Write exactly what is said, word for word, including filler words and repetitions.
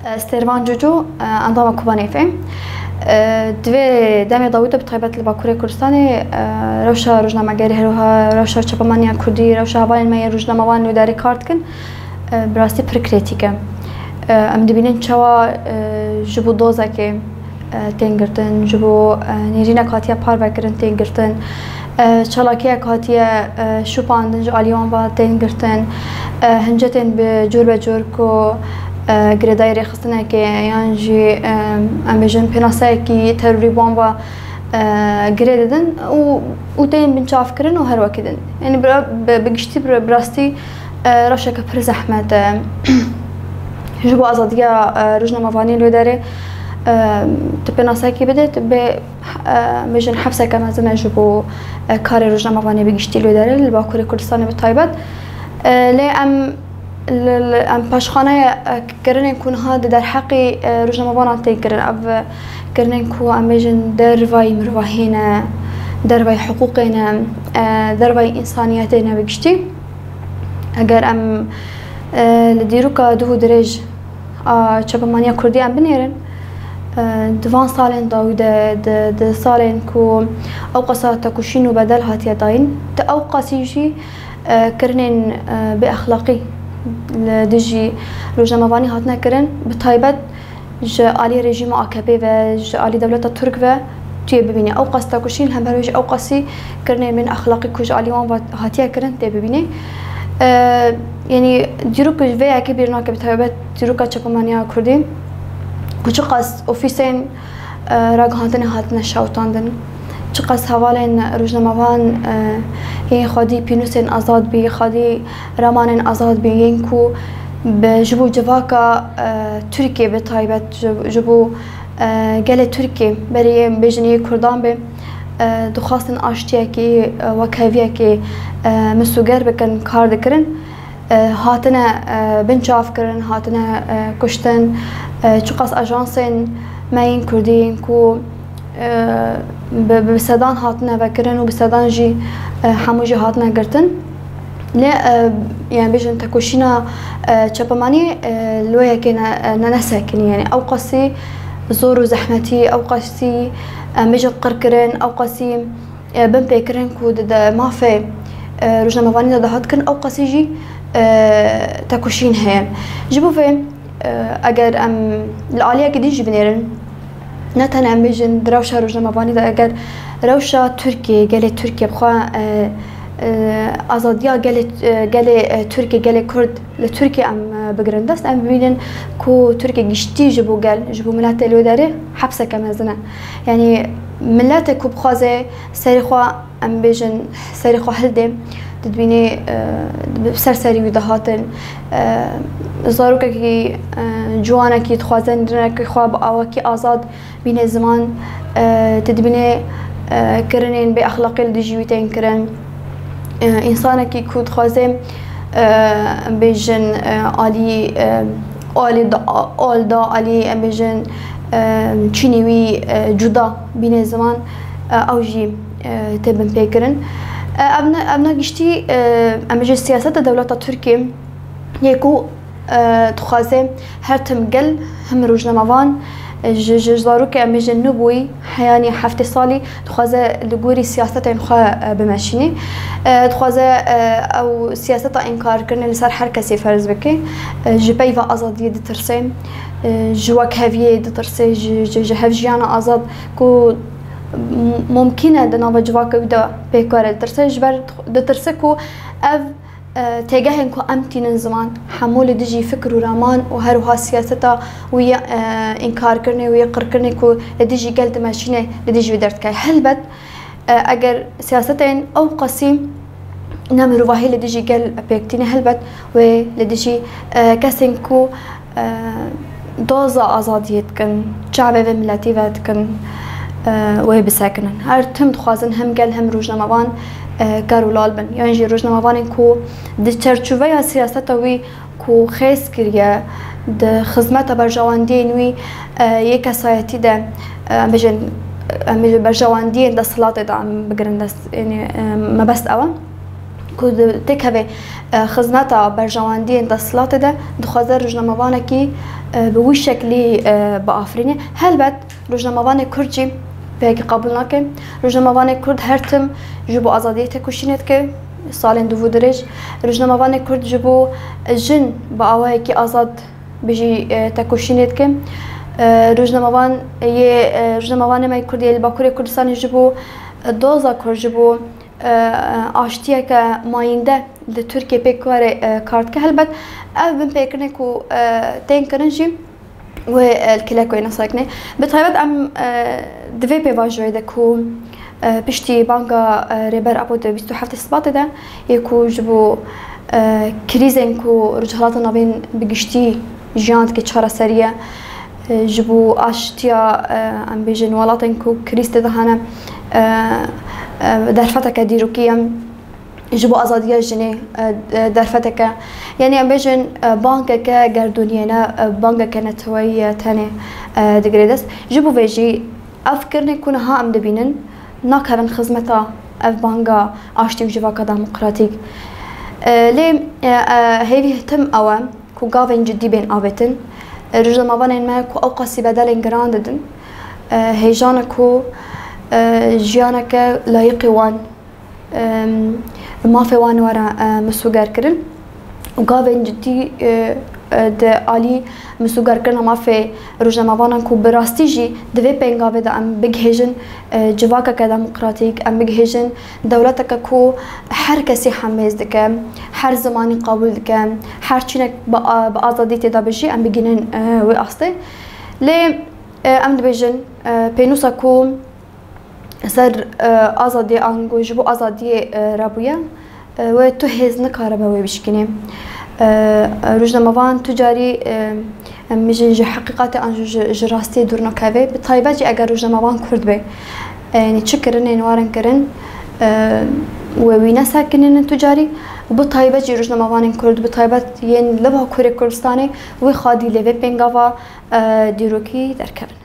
Stêrvan Cucu, endama Kobanêfê. Di vê demê dawî de bi taybet li Bakurê Kurdistanê, rewşa rojnamegerî, her wiha rewşa çapemeniya kurdî, rewşa hevalên me yên rojnamevan li wê derê kar dikin, bi rastî pir krîtîk e. Em dibînin çawa ji bo dozekê tên girtin, ji bo nêrînek hatiye parvekirin tên girtin, çalakiyek hatiye şopandin ji alî wan ve tên girtin, hincetên bi cor be cor ku girêdayî rêxistinekê yan jî em bêjin pênaseyekî terorî bi wan ve girê didin û û tên binçavkirin û her wekî din. Yanî bi, bi, bi giştî bi, bi rastî rewşeke pir zehmet e. Ji bo azadiya rojnamevaniyê li wê derê tu pênasekî bidê, tu bê, bêjin hepseke mezin e ji bo karê rojnamevaniyê bi giştî li wê derê, li Bakurê Kurdistanê bi taybet. Lê em li, li, em paşxaneyek kirinên ku niha di derheqê rojnamevanan tên kirin. Ev kirinên ku em bêjin dervayî mirovahiyê ne, dervayî hiqûqê ne, dervayî însaniyetê ne bi giştî. Eger em, e, li dîroka duh û dirêj a çapemaniya kurdî em binêrin, e, di van salên dawî de, di, di salên ku ew qasa tekoşîn û bedel hatiye dayîn, di ew qasî jî, e, kirinên, e, bêexlaqî li dijî rojnamevanî hatine kirin, bi taybet ji alî rejîma A K P ve, ji alî dewleta Tirk ve tu yê bibînî. Ew qas tekoşîn, li hember wê jî ew qasî kirinên bên exlaqî ku ji alî wan ve hatiye kirin tê bibînî. E, yanî dîrok ji vê yekê bîr nake, bi taybet dîroka çapemeniya kurdî ku çiqas ofîsên, e, ragihandinê hatine şewitandin. Çiqas hevalên rojnamevan, e, yên xwedî pînûsên azad bî, xwedî ramanên azad bî, yên ku bi, ji bo civaka, e, Tirkiyê bi taybet, ji, ji bo, e, gelê Tirkiyê, berê yên bêjin yê Kurdan bê, e, dixwastin aştiyekê, e, wekheviyekê, e, misoger bikin, kar dikirin. E, hatine, e, binçavkirin, hatine, e, kuştin. E, çiqas ajansên me yên kurdî yên ku, e, bi, bi sedan hatine vekirin û bi sedan jî, e, hemû jî hatine girtin. Lê, e, yani bêjin tekoşîna, e, çapemanî, e, li wê yekê ne, e, ne, nesekinî. Yani ew qasî zor û zehmetî, ew qasî, e, bêjin qirkirin, ew qasî e, binpêkirin ku di, di mafê, e, rojnamevanî de dihat kirin, ew qasî jî, e, tekoşîn heye. Ji bo vê, e, eger em li aliyekî din jî binêrin, ne tenê em bêjin di rewşa rojnamevanî de, eger rewşa Tirkiyê, gelê Tirkiyê bi xwe, e, e, azadiya gelê, e, gelê, e, Tirkiyê, gelê Kurd li Tirkiyê em, e, bigirin dest, em bibînin ku Tirkiye giştî ji bo gel, ji bo miletê li wê derê hepseke mezin e. Yanî miletê ku bixwaze serê xwe, em bêjin, serê xwe hildê, tu dibînî, e, bi ser serî wî dihatin. E, zarokekî, e, ciwanekî dixwaze nêrînekî xwe bi awakî azad bîne ziman, e, tu dibînê, e, kirinên bêexlaqî li dijî wî tên kirin. E, însanekî ku dixwaze, e, bêjin, e, alî, e, alî da, al da, alî, em bêjin, e, çînê wî, e, cuda bîne ziman, e, ew jî, e, tê binpêkirin. E, ev ne, ev ne giştî, e, em bêjin siyaseta dewleta Tirkiyê yê ku e, dixwaze her tim gel, him rojnamevan, e, ji, ji zarokê em bêjin nûbûyî, heyanî heftê salî, dixwaze li gorî siyasetên xwe, e, bimeşînî. E, dixwaze, e, ew siyaseta înkarkirinê li ser her kesê ferz bike. E, ji peyva azadiyê ditirse, e, ji wekheviyê ditirse, ji, ji, ji hevjiyana azad ku m-, mumkîn e di nava civaka wî de pêk were ditirse, ji ber ditirse ku ev E, têgehên ku em tînin ziman, hemû li dijî fikir û raman û her wiha siyaseta wî ya, e, înkarkirinê û yê qirkirinê ku li dijî gel dimeşîne, li dijî wî derdikeve. Helbet, e, eger siyasetên ew qasî ne mirovahî li dijî gel pêk tîne, helbet wê li dijî, e, kesên ku e, doza azadiyê dikin, çavê vê miletî ve dikin, e, wê bisekinin. Her tim dixwazin hem gel hem rojnamevan, e, ker û lal bin. Yan jî rojnamevanên ku di çerçoveya siyaseta wî ku xêz kiriye, di xizmeta berjewendiyên wî, e, yê kesayetî de, e, em bêjin, em bêjin berjewendiyên desthilatê de em bigirin dest, yanî, e, mebest ew e. Ku di, têkeve, e, xizmeta berjewendiyên desthilatê de dixwaze rojnamevanekî, e, bi wî şeklî, e, biafirîne. Helbet, rojnamevanê Kurd jî vê yekê qebûl nake. Rojnamevanê Kurd her tim ji bo azadiyê tekoşînê dike, salên dû dirêj. Rojnamevanê Kurd ji bo jin bi awayekî azad bijî, e, tekoşînê dike. E, rojnamevan yê, e, rojnamevanê me Kurd yê li Bakurê Kurdistanê ji bo, e, doza Kurd, ji bo, e, aştiyeke mayînde li Tirkiyê pêk were, e, kar dike. Helbet ev binpêkirinê ku, e, tên kirin jî wê, e, li Kilekoyê nesekine. Bi taybet em, e, di vê pêvajoyê de ku, e, piştî banga, e, Rêber Apo di bîst û heftê Sibatê de yê ku ji bo, e, krîzên ku Rojhilata Navîn bi giştî jiyan dike çareseriye, e, ji bo aştiya, e, em bêjin welatên ku krîz tê de hene, e, e, derfeteke dîrokî ye. Ji bo azadiya jinê, e, e, derfeteke, yanî em bêjin, e, bankeke gerdûniyê ne, e, bankeke neteweyî ye tenê, e, digire dest. Ji bo vê jî ev kirinê ku niha em dibînin, nakevin xizmeta ev banga aştî û civaka demokratîk. E, lê, e, e, hêvî tim ew e ku gavên cidî bên avêtin. E, rojnamevanên me ku ew qasî bedelên giran didin, e, hêjan e ku, e, jiyaneke layiqî wan, em, mafê wan were, e, misûger kirin. Û gavên cidî, e, e, di alî misûgerkirina mafê rojnamevanan ku bi rastî jî di vê pêngavê de em bigihêjin, e, civakeke demokratîk, em bigihêjin dewleteke ku her kesî hemêz dike, her zimanî qebûl dike, her çînek bi a-, bi azadî tê de bijî, em bigihînin, e, wê astê. Lê, e, em dibêjin, e, pênûsa ku ser, e, azadiyê ango ji bo azadiyê, e, re bûye, e, wê tu hêz nikaribe wê bişkînê. E, e, rojnamevan tu carî, e, em bêjin ji heqîqatê an ji, ji, ji rastiyê dûr nakeve. Bi taybet jî eger rojnamevan Kurd be, e, yanî çi kirinên warin kirin, e, wê wî nesekinînin tu carî. Bi taybet jî rojnamevanên Kurd, bi taybet yên li Bakurê Kurdistanê wê xwedî lê vê pêngava, e, dîrokî derkevin.